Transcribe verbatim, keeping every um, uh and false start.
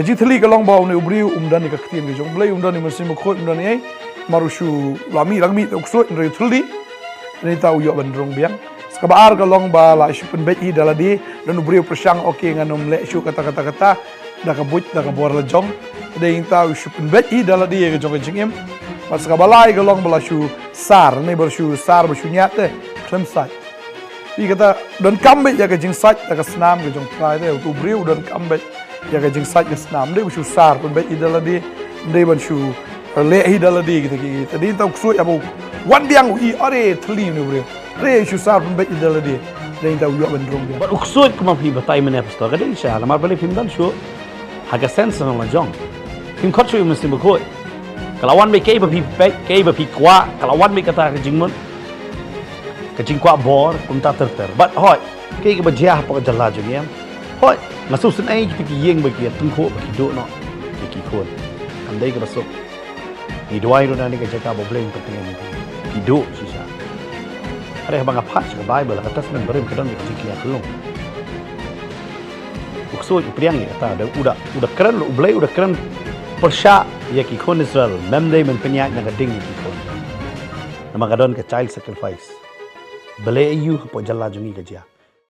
Ka jingthylli ka long ba une u briew um don ïa ka ktien ka jong U Blei, um don ïa u Mynsiem Bakhuid, um don ïa ei. Namar u shu la mih la mih te u ksuid, hynrei u thylli. Nangta u ïoh ban rung biang. Sa kaba ar ka long ba la shu pynbeit hi da lade, don u briew pyrshang, okay, ngan ym leh shuh kata kata kata, da ka buit da ka bor la jong. Te nangta u shu pynbeit hi da lade ïa ka jong ka jingim. Bad sa kaba lai ka long ba la shu sar, ne ba la shu sar ba shu ñiad te khlem sait. Phi, kata donkam beit ïa ka jingsait da ka snam ka jong U Trai te, utu u briew u donkam beit ïa ka jingsait ka snam. Ym dei ba shu sar pynbeit hi da lade, ym dei ban shu leh hi da lade kita ki. Te nangta u ksuid haba u wan biang u i, are, thylli une u briew. Are, shu sar pynbeit hi da lade. Nangta u ïoh ban rung biang. Bad u ksuid kumba phi batai mynne, pastor, ka dei shisha, namar balei phim don shuh ha ka sense na la jong. Phim khot shuh ïa u Mynsiem Bakhuid. Ka la wan beit kaei ba phi peit, kaei ba phi kwah, ka la wan beit kata ka jingmut, ka jingkwah bor, kumta ter ter. Bad hooid, kaei kaba jia hapoh ka jylla jong ngi em? Hooid, nga sngewsynei kita ki ïing ba ki ïatyngkhuh ba ki duh noh ïa ki khun. Kam dei kaba suk. Ngi duwai ruh na kane ka jaka ba U Blei un pyntrei ïa ki. Ki duh shisha. Hynrei haba nga phai sha ka Baibl, ha ka Testament Barim ka don ka jingkñia kyllung. U ksuid u pdiang ïa kata, da u da, u da kren, U Blei u da kren pyrshah ïa ki khun Israel, mem dei men pynïaid na ka ding ïa ki khun. Namar ka don ka child sacrifice. Balei aiu hapoh jylla jong ngi ka jia?